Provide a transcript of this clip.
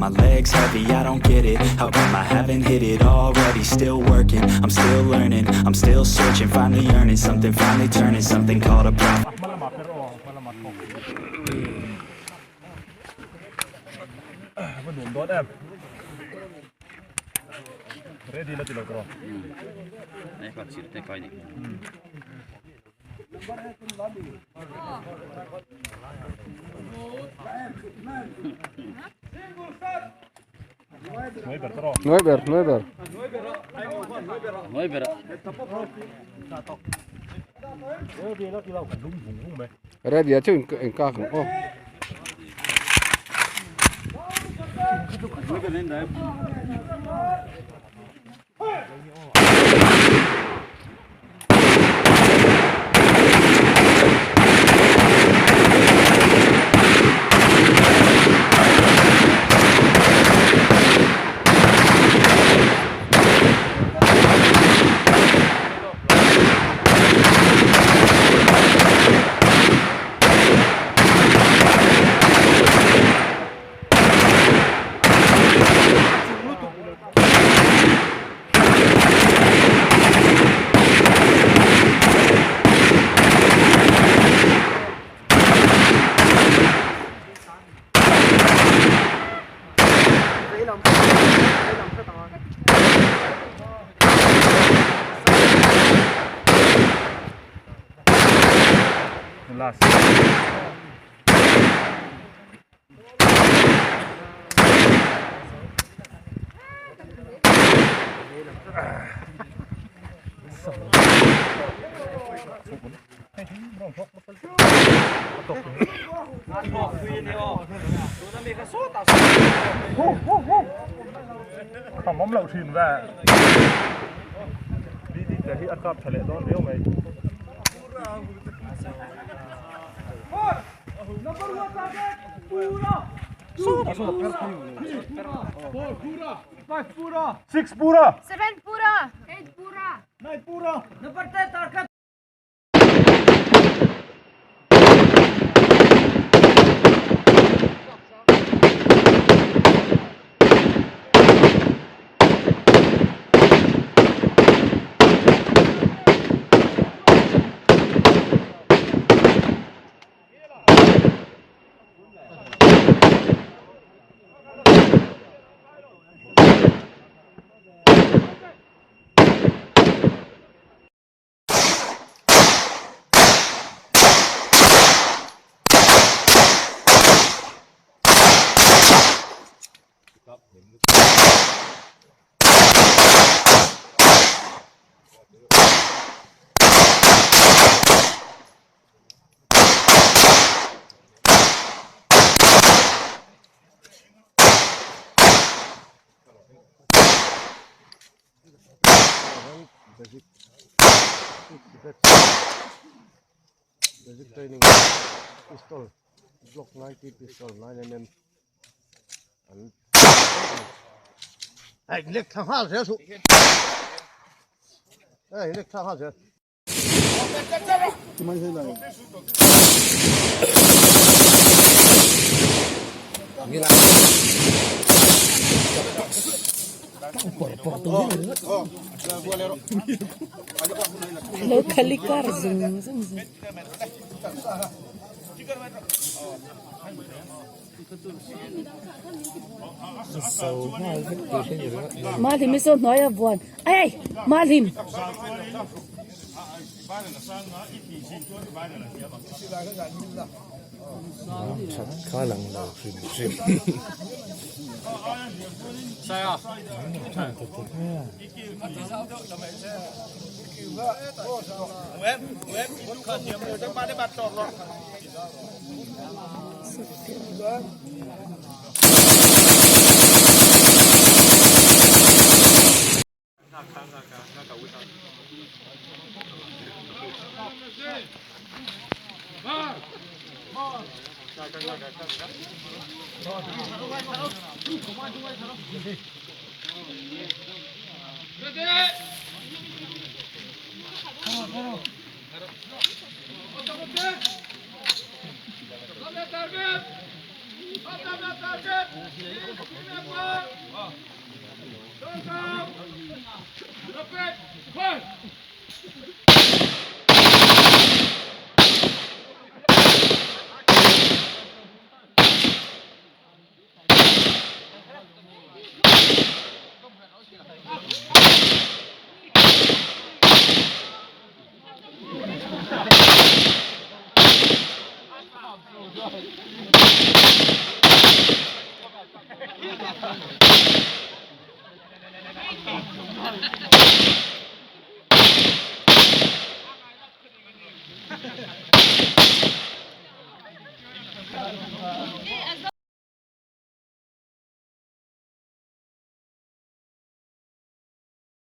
My legs heavy, I don't get it. How come I haven't hit it already? Still working, I'm still learning, I'm still searching, finally earning something, finally turning something called a profit. Ready la ti lo tawh. Nuai ber nuai ber. Ready a chu in kak ang aw. Last. Kham awm loh thin ve. BD te hi a kap tha leh dawn riau mai. Six pura. Seven pura. Eight pura. Basic basic training pistol glock 90 pistol 9 mm an hei lek thla nghal zel suh hei lek thla nghal zel. Lo khali kar zung zung zung. Mahlim hi saw hnuai a vuan ei Mahlim.